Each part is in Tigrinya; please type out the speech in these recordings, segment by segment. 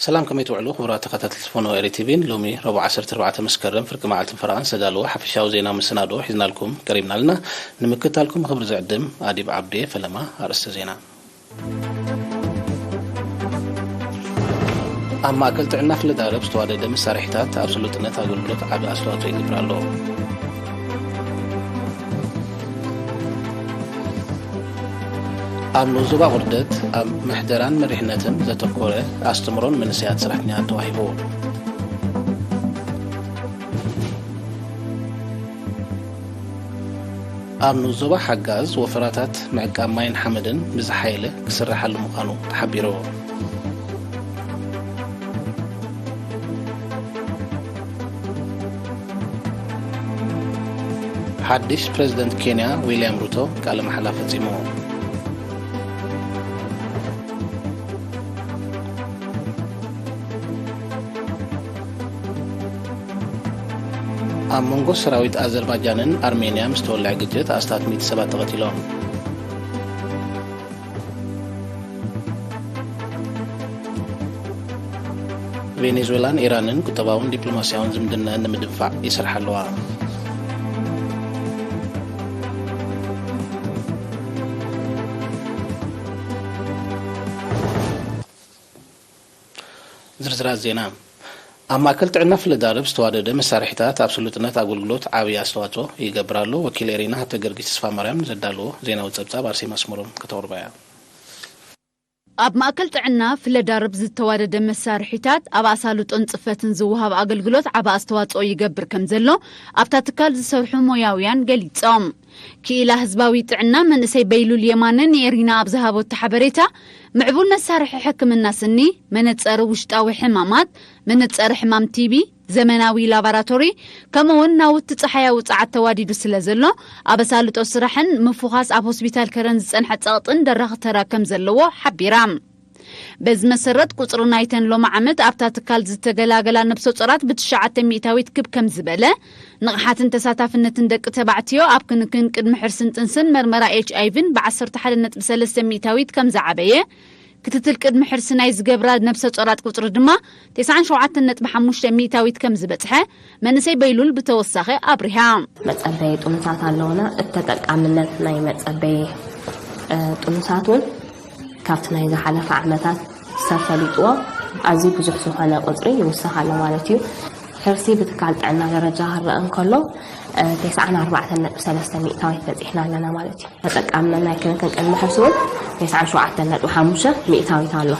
ሰላም፣ ከመይ ትውዕሉ ክቡራት ተኸታተልቲ ፎኖ ኤሪ ቲቪን? ሎሚ ረቡዕ ዓሰርተ ኣርባዕተ መስከረም ፍርቂ መዓልትን ፈረቓን ዝተዳለወ ሓፈሻዊ ዜና መሰናድኦ ሒዝናልኩም ቀሪብና ኣለና። ንምክትታልኩም ብኽብሪ ዝዕድም ኣዲብ ዓብዴ። ፈለማ ኣርእስተ ዜና። ኣብ ማእከል ጥዕና ፍለዳረብ ዝተዋደደ መሳርሒታት ኣብ ስሉጥነት ኣገልግሎት ዓቢ ኣስተዋጽኦ ይገብር ኣሎ። ኣብ ንኡስ ዞባ ቁርደት ኣብ ምሕደራን መሪሕነትን ዘተኮረ ኣስተምሮን መንእሰያት ሰራሕተኛታት ተዋሂቡ። ኣብ ንኡስ ዞባ ሓጋዝ ወፈራታት ምዕቃብ ማይን ሓመድን ብዝሓየለ ክስራሓሉ ምዃኑ ተሓቢሩ። ሓድሽ ፕረዚደንት ኬንያ ዊልያም ሩቶ ቃለ መሓላ ፈጺሙ። ኣብ መንጎ ሰራዊት ኣዘርባጃንን ኣርሜንያን ዝተወልዐ ግጭት ኣስታት ሚእቲ ሰባት ተቐቲሎም። ቬኔዙዌላን ኢራንን ቁጠባውን ዲፕሎማስያውን ዝምድናን ንምድንፋዕ ይሰርሓ ኣለዋ። ዝርዝራት ዜና። ኣብ ማእከል ጥዕና ፍለዳርብ ዝተዋደደ መሳርሒታት ኣብ ስሉጥነት ኣገልግሎት ዓብዪ ኣስተዋጽኦ ይገብር ኣሎ። ወኪል ኤሪና ሃብተ ገርጊስ ተስፋ ማርያም ንዘዳለዎ ዜናዊ ጸብጻብ ኣርሴማ ኣስመሮም ከተቕርባ እያ። ኣብ ማእከል ጥዕና ፍለዳርብ ዝተዋደደ መሳርሒታት ኣብ ኣሳልጦን ጽፈትን ዝወሃብ ኣገልግሎት ዓቢ ኣስተዋጽኦ ይገብር ከም ዘሎ ኣብታ ትካል ዝሰርሑ ሞያውያን ገሊጾም። ክኢላ ህዝባዊ ጥዕና መንእሰይ በይሉል የማነ ንኤሪና ኣብ ዝሃበቶ ሓበሬታ፣ ምዕቡል መሳርሒ ሕክምና ስኒ፣ መነጸሪ ውሽጣዊ ሕማማት፣ መነጸሪ ሕማም ቲቢ፣ ዘመናዊ ላባራቶሪ፣ ከምኡ'ውን ናውቲ ጸሓያዊ ጸዓት ተዋዲዱ ስለ ዘሎ፣ ኣብ ኣሳልጦ ስራሕን ምፉኻስ ኣብ ሆስፒታል ከረን ዝጸንሐ ጸቕጥን ደራኺ ተራ ከም ዘለዎ ሓቢራ። በዚ መሰረት፣ ቁጽሪ ናይተን ሎሚ ዓመት ኣብታ ትካል ዝተገላገላ ነብሰ ጾራት ብትሽዓተ ሚእታዊት ክብ ከም ዝበለ፣ ንቕሓትን ተሳታፍነትን ደቂ ተባዕትዮ ኣብ ክንክን ቅድሚ ሕርስን ጥንስን መርመራ ኤች ኣይ ቪን ብዓሰርተ ሓደ ነጥቢ ሰለስተ ሚእታዊት ከም ዝዓበየ፣ ክትትል ቅድሚ ሕርሲ ናይ ዝገብራ ነብሰ ጾራት ቁጽሪ ድማ ተስዓን ሸውዓተን ነጥቢ ሓሙሽተ ሚእታዊት ከም ዝበጽሐ መንእሰይ በይሉል ብተወሳኺ ኣብሪሃ። መጸበዪ ጥኑሳት ኣለውና። እቲ ተጠቃምነት ናይ መጸበዪ፣ እ፣ ጥኑሳት እውን ካብቲ ናይ ዝሓለፈ ዓመታት ሰብ ፈሊጥዎ ኣዝዩ ብዙሕ ዝኾነ ቁጽሪ ይውስኽ ኣሎ ማለት እዩ። ሕርሲ ብትካል ጥዕና ደረጃ ክረአ እንከሎ፣ እ፣ ተስዓን ኣርባዕተን ነጥቢ ሰለስተ ሚእታዊት በጺሕና ኣለና ማለት እዩ። ተጠቃምነት ናይ ክንክን ቅድሚ ሕርሲ እውን ተስዓን ሸውዓተን ነጥቢ ሓሙሽተ ሚእታዊት ኣሎ።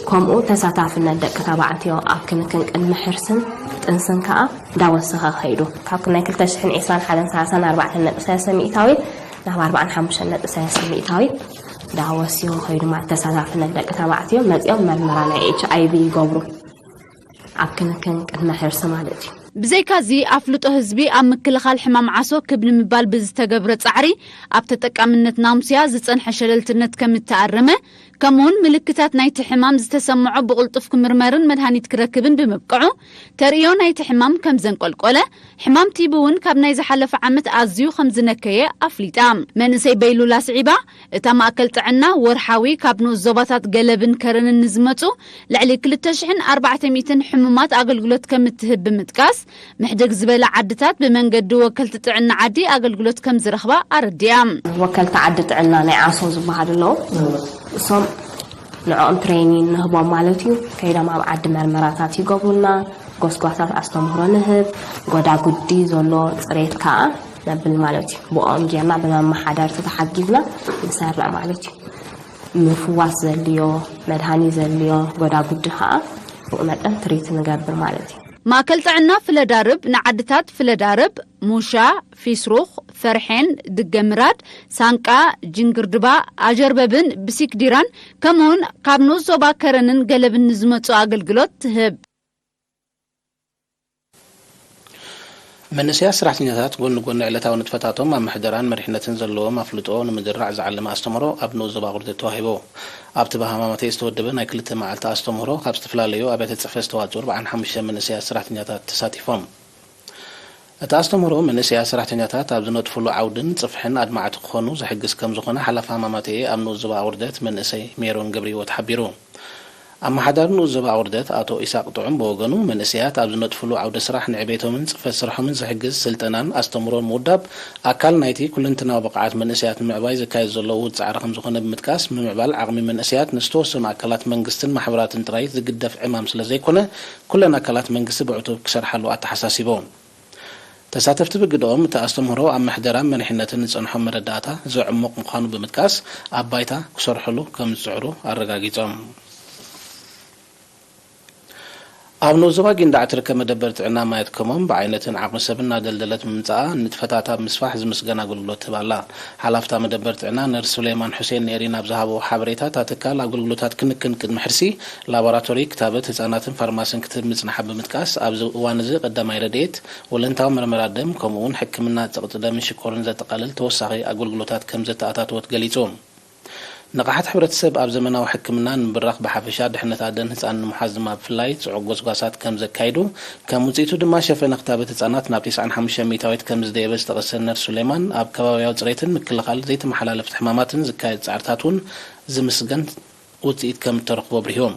ከምኡ ተሳታፍነት ደቂ ተባዕትዮ ኣብ ክንክን ቅድሚ ሕርስን ጥንስን ከኣ እንዳወሰኸ ከይዱ። ካብ ናይ ክልተ ሽሕን ዕስራን ሓደን ሰላሳን ኣርባዕተን ነጥቢ ሰለስተ ሚእታዊት ናብ ኣርባዓን ሓሙሽተን ነጥቢ ሰለስተ ሚእታዊት እንዳወሲኹ ከይዱ። ማለት ተሳታፍነት ደቂ ተባዕትዮ መጺኦም መርመራ ናይ ኤች ኣይ ቪ ይገብሩ። ኣብ ክንክን ቅድመ ሕርሲ ማለት እዩ። ብዘይካዚ፣ ኣፍልጦ ህዝቢ ኣብ ምክልኻል ሕማም ዓሶ ክብ ንምባል ብዝተገብረ ጻዕሪ፣ ኣብ ተጠቃምነት ናሙስያ ዝጸንሐ ሸለልትነት ከም እተኣረመ፣ ከምኡውን ምልክታት ናይቲ ሕማም ዝተሰምዖ ብቕልጡፍ ክምርመርን መድሃኒት ክረክብን ብምብቅዑ፣ ተርእዮ ናይቲ ሕማም ከም ዘንቆልቆለ፣ ሕማም ቲቢ እውን ካብ ናይ ዝሓለፈ ዓመት ኣዝዩ ከም ዝነከየ ኣፍሊጣ። መንእሰይ በይሉላ ስዒባ፣ እታ ማእከል ጥዕና ወርሓዊ ካብ ንኡስ ዞባታት ገለብን ከረንን ንዝመጹ ልዕሊ ክልተ ሽሕን ኣርባዕተ ሚእትን ሕሙማት ኣገልግሎት ከም እትህብ ብምጥቃስ፣ ምሕድግ ዝበላ ዓድታት ብመንገዲ ወከልቲ ጥዕና ዓዲ ኣገልግሎት ከም ዝረኽባ ኣረዲኣ። ወከልቲ ዓዲ ጥዕና ናይ ዓሶ ዝበሃሉ ኣለዉ። እሶም ንዕኦም ትሬኒን ንህቦም ማለት እዩ። ከይዶም ኣብ ዓዲ መርመራታት ይገብሩልና፣ ጎስጓሳት ኣስተምህሮ ንህብ፣ ጎዳጉዲ ዘሎ ጽሬት ከኣ ነብል ማለት እዩ። ብኦም ጌርና ብመመሓደርቲ ተሓጊዝና ንሰርዕ ማለት እዩ። ምፍዋስ ዘድልዮ፣ መድሃኒ ዘድልዮ ጎዳጉዲ ከኣ ብኡ መጠን ትሪት ንገብር ማለት እዩ። ማእከል ጥዕና ፍለዳርብ ንዓድታት ፍለዳርብ፣ ሙሻ፣ ፊስሩኽ፣ ፈርሔን፣ ድገምራድ፣ ሳንቃ፣ ጅንግርድባ፣ ኣጀርበብን ብሲክዲራን ከምኡውን ካብ ንኡስ ዞባ ከረንን ገለብን ንዝመጹ ኣገልግሎት ትህብ። መንእሰያት ሰራሕተኛታት ጎኒ ጎኒ ዕለታዊ ንጥፈታቶም ኣብ ምሕደራን መሪሕነትን ዘለዎም ኣፍልጦ ንምድራዕ ዝዓለመ ኣስተምህሮ ኣብ ንኡስ ዞባ ቁርደት ተዋሂቡ። ኣብቲ ብሃማማተይ ዝተወደበ ናይ ክልተ መዓልቲ ኣስተምህሮ ካብ ዝተፈላለዩ ኣብያተ ጽሕፈት ዝተዋጽኡ ኣርባዓን ሓሙሽተ መንእሰያት ሰራሕተኛታት ተሳቲፎም። እቲ ኣስተምህሮ መንእሰያት ሰራሕተኛታት ኣብ ዝነጥፍሉ ዓውድን ጽፍሕን ኣድማዕቲ ክኾኑ ዝሕግዝ ከም ዝኾነ ሓላፊ ሃማማተኤ ኣብ ንኡስ ዞባ ቁርደት መንእሰይ ሜሮን ገብረህይወት ሓቢሩ። ኣመሓዳሪ ንኡስ ዞባ ኣቑርደት ኣቶ ኢሳቕ ጥዑም ብወገኑ፣ መንእሰያት ኣብ ዝነጥፍሉ ዓውደ ስራሕ ንዕቤቶምን ጽፈት ስርሖምን ዝሕግዝ ስልጠናን ኣስተምህሮን ምውዳብ ኣካል ናይቲ ኩለንትናዊ ብቕዓት መንእሰያት ንምዕባይ ዘካየድ ዘሎ ውሁድ ጻዕሪ ከም ዝኾነ ብምጥቃስ፣ ምምዕባል ዓቕሚ መንእሰያት ንዝተወሰኑ ኣካላት መንግስትን ማሕበራትን ጥራይ ዝግደፍ ዕማም ስለ ዘይኮነ፣ ኩለን ኣካላት መንግስቲ ብዕቱብ ክሰርሓሉ ኣተሓሳሲቦም። ተሳተፍቲ ብግደኦም፣ እቲ ኣስተምህሮ ኣብ ምሕደራን መሪሕነትን ዝጸንሖም መረዳእታ ዘዕሙቕ ምዃኑ ብምጥቃስ፣ ኣብ ባይታ ክሰርሑሉ ከም ዝጽዕሩ ኣረጋጊጾም። ኣብ ንኡስ ዞባ ጊንዳዕ እትርከብ መደበር ጥዕና ማየት ከሞም፣ ብዓይነትን ዓቕሚ ሰብን እናደልደለት ብምምጻኣ፣ ንጥፈታታ ብምስፋሕ ዝምስገን ኣገልግሎት ትህብ ኣላ። ሓላፍታ መደበር ጥዕና ነርስ ሱሌማን ሑሴን ንኤሪና ኣብ ዝሃብዎ ሓበሬታ፣ እታ ትካል ኣገልግሎታት ክንክን ቅድሚ ሕርሲ፣ ላቦራቶሪ፣ ክታበት ህጻናትን ፋርማሲን ክትህብ ምጽንሓ ብምጥቃስ፣ ኣብዚ እዋን እዚ ቀዳማይ ረድኤት፣ ወለንታዊ መርመራ ደም፣ ከምኡ'ውን ሕክምና ጸቕጢ ደምን ሽኮርን ዘጠቓልል ተወሳኺ ኣገልግሎታት ከም ዘተኣታተወት ገሊጹ። ንቕሓት ሕብረተሰብ ኣብ ዘመናዊ ሕክምና ንምብራኽ ብሓፈሻ፣ ድሕነት ኣደን ህጻን ንምሓዝ ድማ ብፍላይ ጽዑቕ ጎስጓሳት ከም ዘካይዱ፣ ከም ውጽኢቱ ድማ ሸፈነ ክታበት ህጻናት ናብ ተስዓን ሓሙሽተን ሚእታዊት ከም ዝደየበ ዝጠቐሰ ነርስ ሱሌማን፣ ኣብ ከባብያዊ ጽሬትን ምክልኻል ዘይተመሓላለፍቲ ሕማማትን ዝካየድ ጻዕርታት እውን ዝምስገን ውጽኢት ከም እተረኽቦ ኣብሪሁ።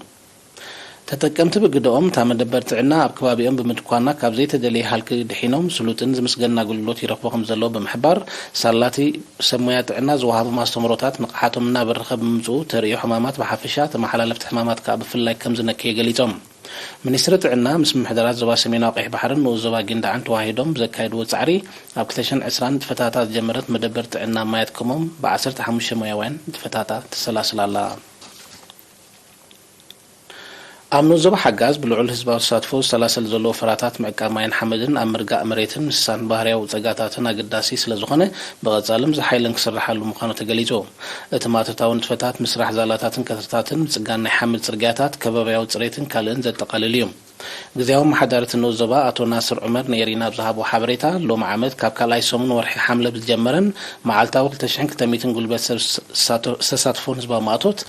ተጠቀምቲ ብግደኦም፣ እታ መደበር ጥዕና ኣብ ከባቢኦም ብምድኳና ካብ ዘይተደለየ ሃልኪ ድሒኖም ስሉጥን ዝምስገንን ኣገልግሎት ይረኽቡ ከም ዘለዉ ብምሕባር፣ ሳላቲ ሰብ ሞያ ጥዕና ዝወሃቦም ኣስተምህሮታት ንቕሓቶም እናበረኸ ብምምጽኡ፣ ተርእዮ ሕማማት ብሓፈሻ፣ ተመሓላለፍቲ ሕማማት ከኣ ብፍላይ ከም ዝነከየ ገሊጾም። ሚኒስትሪ ጥዕና ምስ ምምሕዳራት ዞባ ሰሜናዊ ቀይሕ ባሕርን ንኡስ ዞባ ጊንዳዕን ተዋሂዶም ብዘካየድዎ ጻዕሪ፣ ኣብ ክልተ ሽሕን ዕስራን ንጥፈታታ ዝጀመረት መደበር ጥዕና ማያት ከሞም ብዓሰርተ ሓሙሽተ ሞያውያን ንጥፈታታ ተሰላስላ ኣላ። ኣብ ንኡስ ዞባ ሓጋዝ ብልዑል ህዝባዊ ተሳትፎ ዝሰላሰል ዘሎ ወፈራታት ምዕቃብ ማይን ሓመድን ኣብ ምርጋእ መሬትን ምስሳን ባህርያዊ ጸጋታትን ኣገዳሲ ስለ ዝኾነ፣ ብቐጻልን ብዝሓይልን ክስርሓሉ ምዃኑ ተገሊጹ። እቲ ማእቶታዊ ንጥፈታት ምስራሕ ዛላታትን ከተርታትን፣ ምጽጋን ናይ ሓመድ ጽርግያታት፣ ከባብያዊ ጽሬትን ካልእን ዘጠቓልል እዩ። ግዝያዊ ኣመሓዳሪ እቲ ንኡስ ዞባ ኣቶ ናስር ዑመር ንኤሪና ኣብ ዝሃቦ ሓበሬታ፣ ሎሚ ዓመት ካብ ካልኣይ ሰሙን ወርሒ ሓምለ ብዝጀመረን መዓልታዊ ክልተ ሽሕን ክልተ ሚእትን ጉልበት ሰብ ዝተሳተፎን ህዝባዊ ማእቶት፣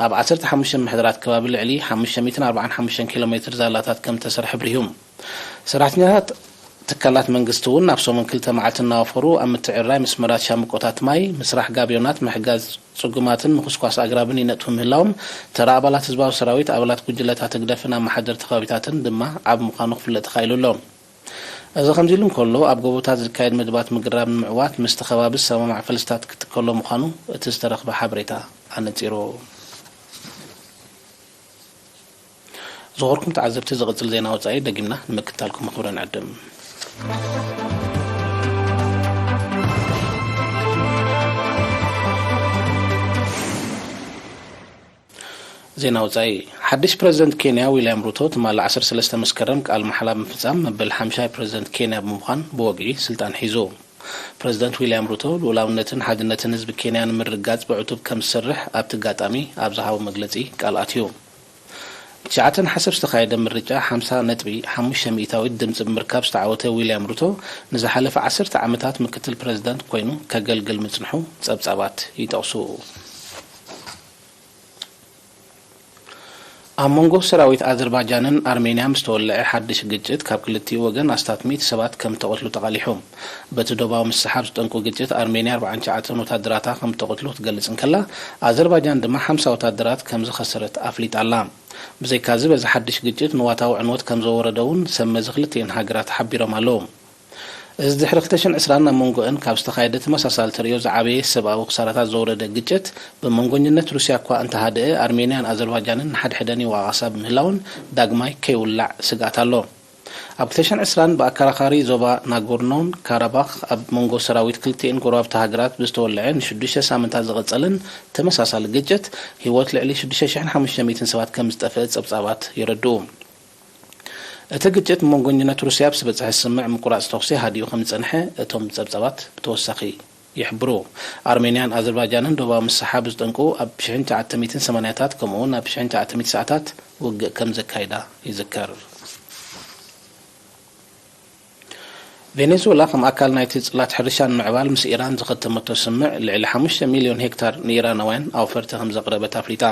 ኣብ ዓሰርተ ሓሙሽተ ምሕደራት ከባቢ ልዕሊ ሓሙሽተ ሚእትን ኣርባዓን ሓሙሽተን ኪሎ ሜትር ዛላታት ከም ዝተሰርሐ ኣብሪሁ። ሰራሕተኛታት ትካላት መንግስቲ እውን ኣብ ሰሙን ክልተ መዓልቲ እናወፈሩ ኣብ ምትዕርራይ መስመራት ሻምቆታት ማይ፣ ምስራሕ ጋብዮናት፣ ምሕጋዝ ጽጉማትን ምኹስኳስ ኣግራብን ይነጥፉ ምህላዎም፣ ተራ ኣባላት ህዝባዊ ሰራዊት፣ ኣባላት ጉጅለታት ህግደፍን ኣመሓደርቲ ከባቢታትን ድማ ዓቢ ምዃኑ ክፍለጥ ተኻኢሉ ኣሎ። እዚ ከምዚ ኢሉ እንከሎ፣ ኣብ ጎቦታት ዝካየድ መደባት ምግራብ ንምዕዋት ምስቲ ከባቢ ዝሰማማዕ ፈልስታት ክትከሎ ምዃኑ እቲ ዝተረኽበ ሓበሬታ ኣነጺሩ። ዝኸበርኩም ተዓዘብቲ፣ ዝቕጽል ዜና ወጻኢ ደጊምና ንምክትታልኩም ብኽብሪ ንዕድም። ዜና ወጻኢ። ሓድሽ ፕረዚደንት ኬንያ ዊልያም ሩቶ ትማሊ ዓሰርተ ሰለስተ መስከረም ቃል ማሕላ ብምፍጻም፣ መበል ሓምሻይ ፕረዚደንት ኬንያ ብምዃን ብወግዒ ስልጣን ሒዙ። ፕረዚደንት ዊልያም ሩቶ፣ ልኡላውነትን ሓድነትን ህዝቢ ኬንያ ንምርግጋጽ ብዕቱብ ከም ዝሰርሕ ኣብቲ ኣጋጣሚ ኣብ ዝሃቦ መግለጺ ቃል ኣትዩ። ብትሽዓተ ነሓሰ ዝተኻየደ ምርጫ፣ ሓምሳ ነጥቢ ሓሙሽተ ሚእታዊት ድምጺ ብምርካብ ዝተዓወተ ዊልያም ሩቶ፣ ንዝሓለፈ ዓሰርተ ዓመታት ምክትል ፕረዚደንት ኮይኑ ከገልግል ምጽንሑ ጸብጻባት ይጠቕሱ። ኣብ መንጎ ሰራዊት ኣዘርባጃንን ኣርሜንያን ብዝተወልዐ ሓድሽ ግጭት፣ ካብ ክልቲኡ ወገን ኣስታት ሚእቲ ሰባት ከም እተቐትሉ ተቓሊሑ። በቲ ዶባዊ ምስሓብ ዝጠንቁ ግጭት፣ ኣርሜንያ ኣርባዓን ትሽዓተን ወታደራታ ከም እተቐትሉ ክትገልጽ እንከላ፣ ኣዘርባጃን ድማ ሓምሳ ወታደራት ከም ዝኸሰረት ኣፍሊጣ ኣላ። ብዘይካዚ፣ በዚ ሓድሽ ግጭት ንዋታዊ ዕንወት ከም ዘወረደ እውን ሰብ መዚ ክልቲኤን ሃገራት ሓቢሮም ኣለዉ። እዚ ድሕሪ ክልተ ሽሕን ዕስራን ኣብ መንጎአን ካብ ዝተኻየደ ተመሳሳሊ ተርእዮ ዝዓበየ ሰብኣዊ ክሳራታት ዘውረደ ግጭት፣ ብመንጎኝነት ሩስያ እኳ እንተሃደአ፣ ኣርሜንያን ኣዘርባጃንን ንሓድሕደን ይወቓቐሳ ብምህላወን፣ ዳግማይ ከይውላዕ ስግኣት ኣሎ። ኣብ ክልተ ሽሕን ዕስራን ብኣከራኻሪ ዞባ ናጎርኖን ካራባኽ ኣብ መንጎ ሰራዊት ክልቲኤን ጎረባብቲ ሃገራት ብዝተወልዐ ንሽዱሽተ ሳምንታት ዝቐጸለን ተመሳሳሊ ግጭት፣ ህይወት ልዕሊ ሽዱሽተ ሽሕን ሓሙሽተ ሚእትን ሰባት ከም ዝጠፍአ ጸብጻባት የረድኡ። እቲ ግጭት ብመንጎኝነት ሩስያ ምስ ዝበጽሐ ስምምዕ ምቁራጽ ተኹሲ ሃዲኡ ከም ዝጸንሐ እቶም ጸብጻባት ብተወሳኺ ይሕብሩ። ኣርሜንያን ኣዘርባጃንን ዶባዊ ምስሓብ ዝጠንቁ ኣብ ሽሕን ትሽዓተ ሚእትን ሰማንያታት ከምኡ'ውን ኣብ ሽሕን ትሽዓተ ሚእቲ ሰዓታት ውግእ ከም ዘካይዳ ይዝከር። ቬኔዙዌላ ከም ኣካል ናይቲ ጽላት ሕርሻ ንምዕባል ምስ ኢራን ዝኸተመቶ ስምምዕ ልዕሊ ሓሙሽተ ሚልዮን ሄክታር ንኢራናውያን ኣውፈርቲ ከም ዘቕረበት ኣፍሊጣ።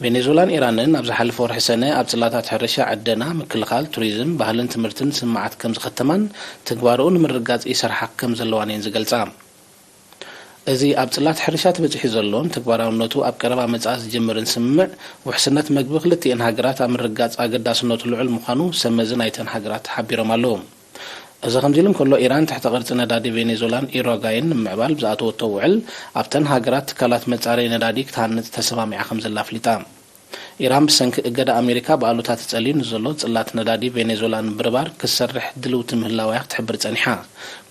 ቬኔዙዌላን ኢራንን ኣብ ዝሓለፈ ወርሒ ሰነ ኣብ ጽላታት ሕርሻ፣ ዕደና፣ ምክልኻል፣ ቱሪዝም፣ ባህልን ትምህርትን ስምምዓት ከም ዝኸተማን ትግባረኡ ንምርግጋጽ ይሰርሓ ከም ዘለዋን እየን ዝገልጻ። እዚ ኣብ ጽላት ሕርሻ ተበጺሑ ዘሎን ተግባራውነቱ ኣብ ቀረባ መጻኢ ዝጅምርን ስምምዕ፣ ውሕስነት መግቢ ክልቲኤን ሃገራት ኣብ ምርግጋጽ ኣገዳስነቱ ልዑል ምዃኑ ሰብ መዚ ናይተን ሃገራት ሓቢሮም ኣለዉ። እዚ ከምዚ ኢሉ እንከሎ፣ ኢራን ትሕተ ቅርጺ ነዳዲ ቬኔዙላን ኢሮጋይን ንምምዕባል ብዝኣተወቶ ውዕል፣ ኣብተን ሃገራት ትካላት መጻረዪ ነዳዲ ክትሃንጽ ተሰማሚዓ ከም ዘላ ኣፍሊጣ። ኢራን ብሰንኪ እገዳ ኣሜሪካ ብኣሉታ ተጸልዩ ንዘሎ ጽላት ነዳዲ ቬኔዙላ ንምብርባር ክትሰርሕ ድልውቲ ምህላዋያ ክትሕብር ጸኒሓ።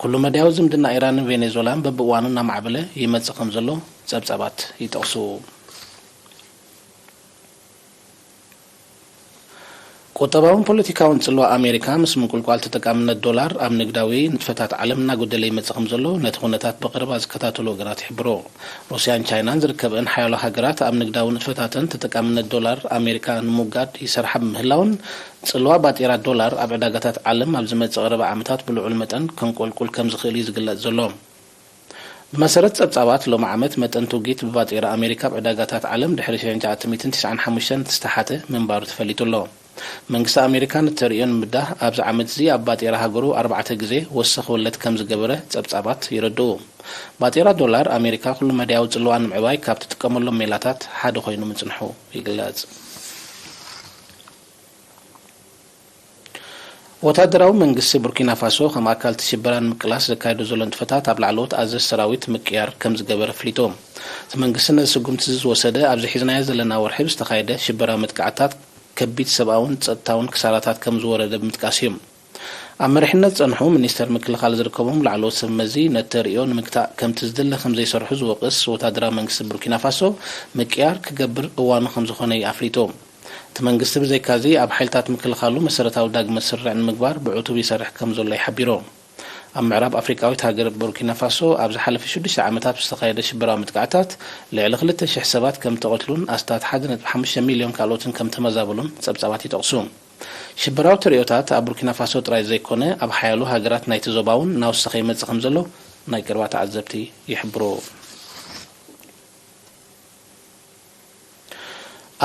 ኩሉ መዳያዊ ዝምድና ኢራንን ቬኔዙላን በብእዋኑ እናማዕበለ ይመጽእ ከም ዘሎ ጸብጻባት ይጠቕሱ። ቁጠባውን ፖለቲካውን ጽልዋ ኣሜሪካ ምስ ምንቁልቋል ተጠቃምነት ዶላር ኣብ ንግዳዊ ንጥፈታት ዓለም እናጎደለ ይመጽእ ከም ዘሎ ነቲ ኩነታት ብቐረባ ዝከታተሉ ወገናት ይሕብሩ። ሩስያን ቻይናን ዝርከበን ሓያሎ ሃገራት ኣብ ንግዳዊ ንጥፈታተን ተጠቃምነት ዶላር ኣሜሪካ ንምውጋድ ይሰርሓ ብምህላውን፣ ጽልዋ ባጤራ ዶላር ኣብ ዕዳጋታት ዓለም ኣብ ዝመጽእ ቀረባ ዓመታት ብልዑል መጠን ከንቆልቁል ከም ዝኽእል እዩ ዝግለጽ ዘሎ። ብመሰረት ጸብጻባት፣ ሎሚ ዓመት መጠን ትውጊት ብባጤራ ኣሜሪካ ኣብ ዕዳጋታት ዓለም ድሕሪ ሽሕን ትሽዓተ ሚእትን ትስዓን ሓሙሽተን ዝተሓተ ምንባሩ ተፈሊጡ ኣሎ። መንግስቲ ኣሜሪካ ነቲ ተርእዮ ንምብዳህ ኣብዚ ዓመት እዚ ኣብ ባጤራ ሃገሩ ኣርባዕተ ግዜ ወሰኽ ወለድ ከም ዝገበረ ጸብጻባት የረድኡ። ባጤራ ዶላር ኣሜሪካ ኩሉ መዳያዊ ጽልዋ ንምዕባይ ካብ ትጥቀመሎም ሜላታት ሓደ ኮይኑ ምጽንሑ ይግለጽ። ወታደራዊ መንግስቲ ቡርኪና ፋሶ ከም ኣካል እቲ ሽበራ ንምቅላስ ዘካየዶ ዘሎ ንጥፈታት ኣብ ላዕለዎት ኣዘዝቲ ሰራዊት ምቅያር ከም ዝገበረ ኣፍሊጡ። እቲ መንግስቲ ነዚ ስጉምቲ እዚ ዝወሰደ ኣብዚ ሒዝናዮ ዘለና ወርሒ ብዝተኻየደ ሽበራዊ መጥቃዕትታት ከቢድ ሰብኣውን ጸጥታውን ክሳራታት ከም ዝወረደ ብምጥቃስ እዩ። ኣብ መሪሕነት ዝጸንሑ ሚኒስተር ምክልኻል ዝርከቦም ላዕለዎት ሰብ መዚ ነቲ ተርእዮ ንምግታእ ከምቲ ዝድለ ከም ዘይሰርሑ ዝወቕስ ወታደራዊ መንግስቲ ቡርኪና ፋሶ ምቅያር ክገብር እዋኑ ከም ዝኾነ እዩ ኣፍሊጡ። እቲ መንግስቲ ብዘይካዚ ኣብ ሓይልታት ምክልኻሉ መሰረታዊ ዳግመ ስርርዕ ንምግባር ብዕቱብ ይሰርሕ ከም ዘሎ እዩ ሓቢሩ። ኣብ ምዕራብ ኣፍሪቃዊት ሃገር ቡርኪና ፋሶ ኣብ ዝሓለፈ ሽዱሽተ ዓመታት ብዝተኻየደ ሽበራዊ መጥቃዕታት ልዕሊ ክልተ ሽሕ ሰባት ከም ተቐትሉን ኣስታት ሓደ ነጥቢ ሓሙሽተ ሚልዮን ካልኦትን ከም ተመዛበሉን ጸብጻባት ይጠቕሱ። ሽበራዊ ተርእዮታት ኣብ ቡርኪና ፋሶ ጥራይ ዘይኮነ፣ ኣብ ሓያሎ ሃገራት ናይቲ ዞባ እውን እናወሰኸ ይመጽእ ከም ዘሎ ናይ ቀረባ ተዓዘብቲ ይሕብሩ።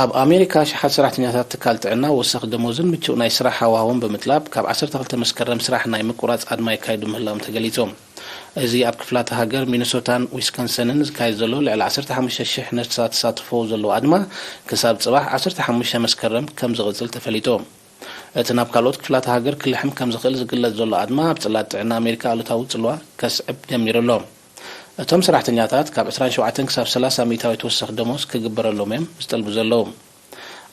ኣብ ኣሜሪካ፣ ኣሽሓት ሰራሕተኛታት ትካል ጥዕና ወሰኽ ደሞዝን ምቹእ ናይ ስራሕ ሃዋህውን ብምጥላብ፣ ካብ ዓሰርተ ክልተ መስከረም ስራሕ ናይ ምቁራጽ ኣድማ የካይዱ ምህላዎም ተገሊጹ። እዚ ኣብ ክፍላተ ሃገር ሚኒሶታን ዊስኮንሰንን ዝካየድ ዘሎ ልዕሊ ዓሰርተ ሓሙሽተ ሽሕ ነርሳት ዝሳተፍዎ ዘለዎ ኣድማ፣ ክሳብ ጽባሕ ዓሰርተ ሓሙሽተ መስከረም ከም ዝቕጽል ተፈሊጡ። እቲ ናብ ካልኦት ክፍላተ ሃገር ክልሕም ከም ዝኽእል ዝግለጽ ዘሎ ኣድማ፣ ኣብ ጽላት ጥዕና ኣሜሪካ ኣሉታዊ ጽልዋ ከስዕብ ጀሚሩ ኣሎ። እቶም ሰራሕተኛታት ካብ ዕስራን ሸውዓተን ክሳብ ሰላሳ ሚእታዊት ወሰኽ ደሞዝ ክግበረሎም እዮም ዝጠልቡ ዘለዉ።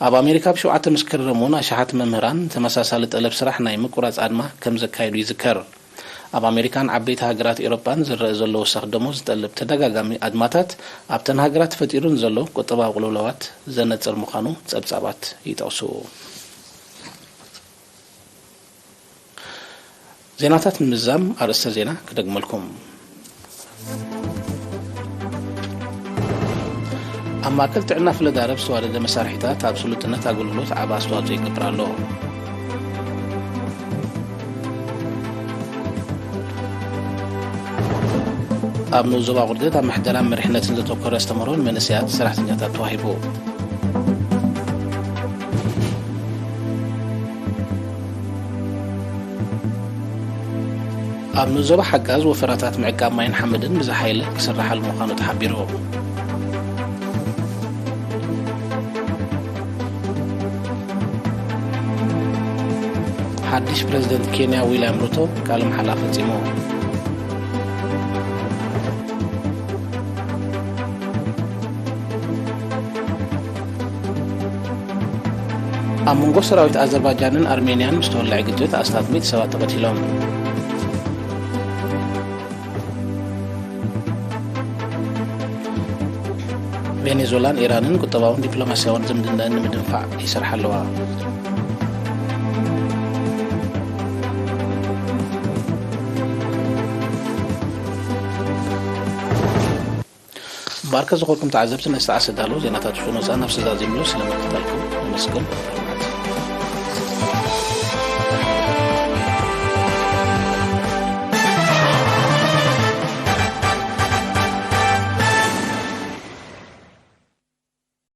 ኣብ ኣሜሪካ፣ ኣብ ሸውዓተ መስከረም እውን ኣሽሓት መምህራን ተመሳሳሊ ጠለብ ስራሕ ናይ ምቁራጽ ኣድማ ከም ዘካየዱ ይዝከር። ኣብ ኣሜሪካን ዓበይቲ ሃገራት ኤውሮጳን ዝረአ ዘሎ ወሰኽ ደሞዝ ዝጠልብ ተደጋጋሚ ኣድማታት፣ ኣብተን ሃገራት ተፈጢሩ ንዘሎ ቁጠባዊ ቅልውላዋት ዘነጽር ምዃኑ ጸብጻባት ይጠቕሱ። ዜናታት ንምዝዛም ኣርእስተ ዜና ክደግመልኩም። ኣብ ማእከል ጥዕና ፍለዳረብ ዝተዋደደ መሳርሒታት ኣብ ስሉጥነት ኣገልግሎት ዓቢ ኣስተዋጽኦ ይገብር ኣሎ። ኣብ ንኡስ ዞባ ቁርደት ኣብ ምሕደራን መሪሕነትን ዘተኮረ ኣስተምህሮ ንመንእሰያት ሰራሕተኛታት ተዋሂቡ። ኣብ ንኡስ ዞባ ሓጋዝ ወፈራታት ምዕቃብ ማይን ሓመድን ብዝሓይለ ክስርሓሉ ምዃኑ ተሓቢሩ። ሓድሽ ፕረዚደንት ኬንያ ዊልያም ሩቶ ቃለ መሓላ ፈጺሙ። ኣብ መንጎ ሰራዊት ኣዘርባጃንን ኣርሜንያን ብዝተወልዐ ግጭት ኣስታት ሚእቲ ሰባት ተቐቲሎም። ቬኔዙዌላን ኢራንን ቁጠባውን ዲፕሎማስያውን ዝምድናኣን ንምድንፋዕ ይሰርሓ ኣለዋ። እምበኣርከ ዝኾንኩም ተዓዘብቲ፣ ነዚ ሰዓት ዘዳለዉ ዜናታት ፍኖ ዛና ኣብ ስዛ ዚምሉ ስለ ምክታልኩም ነመስግን።